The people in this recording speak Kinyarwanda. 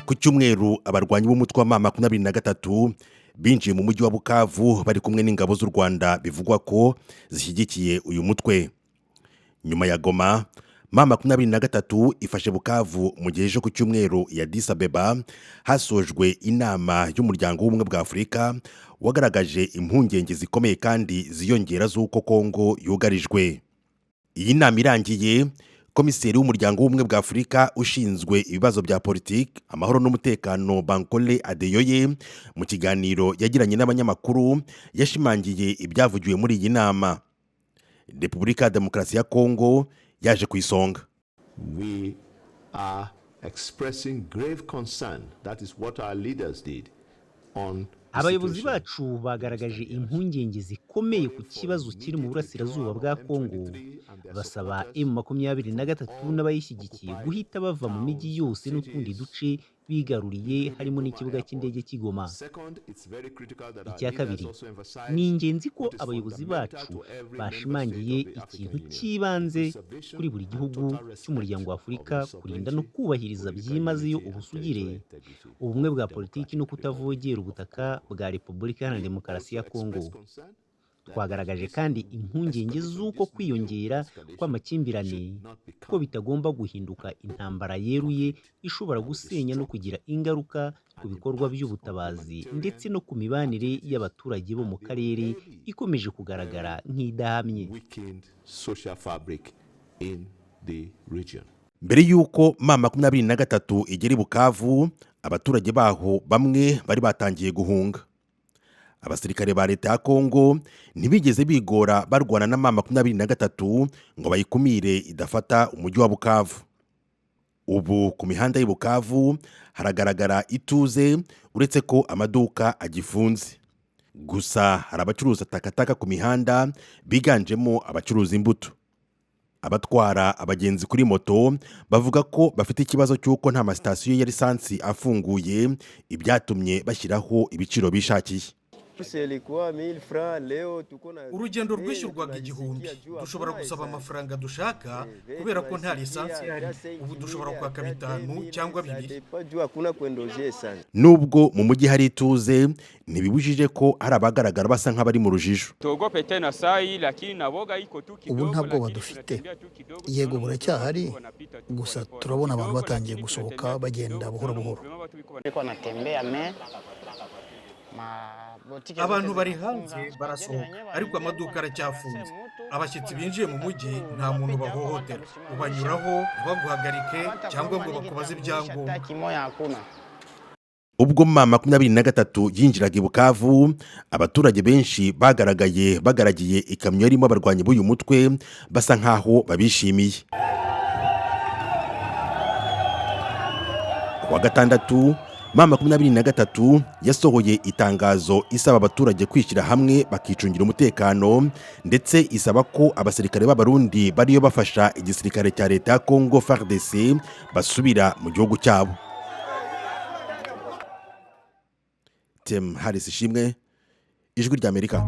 Ku cyumweru, abarwanyi b'umutwe wa M23 binjiye mu mujyi wa Bukavu bari kumwe n'ingabo z'u Rwanda bivugwa ko zishyigikiye uyu mutwe. Nyuma ya Goma, M23 ifashe Bukavu, mu gihe ejo ku cyumweru ya Addis Abeba hasojwe inama y'Umuryango w'Ubumwe bwa Afurika wagaragaje impungenge zikomeye kandi ziyongera z'uko Kongo yugarijwe. Iyi nama irangiye, komiseri w'Umuryango w'Ubumwe bwa Afurika ushinzwe ibibazo bya politiki, amahoro n'umutekano, Bankole Adeyoye, mu kiganiro yagiranye n'abanyamakuru yashimangiye ibyavugiwe muri iyi nama. Repubulika ya Demokarasi ya Kongo yaje ku isonga. We are expressing grave concern. That is what our leaders did on the Abayobozi situation. bacu bagaragaje impungenge zikomeye ku kibazo kiri mu burasirazuba bwa Kongo, basaba M23 n'abayishyigikiye guhita bava mu mijyi yose n'utundi duce bigaruriye, harimo n'ikibuga cy'indege cy'i Goma. Second, it's very critical that our Icya leaders kabiri, also emphasize ni ingenzi ko what is abayobozi fundamental bacu to every member state bashimangiye of the African ikintu Union, cy'ibanze preservation kuri buri and gihugu total respect cy'Umuryango wa of Afurika, the kurinda no sovereignty, kubahiriza political byimazeyo unity and ubusugire, territorial integrity ubumwe of bwa the politiki no Democratic Republic kutavogera of ubutaka Congo. bwa Repubulika Iharanira We Demokarasi ya also Kongo. express concern that Twagaragaje this kandi impungenge escalation, z'uko this new kwiyongera escalation kw'amakimbirane should not ko become bitagomba guhinduka intambara yeruye conflict ishobora that will gusenya no disrupt kugira ingaruka ku and bikorwa impact on by'ubutabazi humanitarian ndetse no ku mibanire activities y'abaturage bo mu and the karere already ikomeje kugaragara very nk'idahamye. weakened social fabric in the region. Mbere y'uko M23 igera i Bukavu, abaturage baho bamwe bari batangiye guhunga. Abasirikare ba leta ya Kongo ntibigeze bigora barwana na M23 ngo bayikumire idafata umujyi wa Bukavu. Ubu ku mihanda y'i Bukavu haragaragara ituze, uretse ko amaduka agifunze. Gusa hari abacuruza takataka ku mihanda, biganjemo abacuruza imbuto. Abatwara abagenzi kuri moto bavuga ko bafite ikibazo cy'uko nta masitasiyo ya lisansi afunguye, ibyatumye bashyiraho ibiciro bishakiye. Urugendo rwishyurwaga 1000, dushobora gusaba amafaranga dushaka kubera ko nta lisansi ihari. Ubu dushobora kwaka 5 cyangwa 2. Nubwo mu mujyi hari ituze, ntibibujije ko hari abagaragara basa nk'abari mu rujijo. Ubu nta bwoba dufite. Yego, buracyahari, gusa turabona abantu batangiye gusohoka bagenda buhoro buhoro. Abantu bari hanze barasohoka, ariko amaduka aracyafunze. Abashyitsi binjiye mu mujyi nta muntu bahohotera, ubanyuraho ntibaguhagarike cyangwa ngo bakubaze ibyangombwa. Ubwo M23 yinjiraga i Bukavu, abaturage benshi bagaragaye bagaragiye ikamyo yarimo abarwanyi b'uyu mutwe, basa nk'aho babishimiye. Ku wa gatandatu, M23 yasohoye itangazo isaba abaturage kwishyira hamwe bakicungira umutekano, ndetse isaba ko abasirikare b'Abarundi bariyo bafasha igisirikare cya leta ya Congo, FARDC, basubira mu gihugu cyabo. Tim Harris Ishimwe, Ijwi ry'Amerika.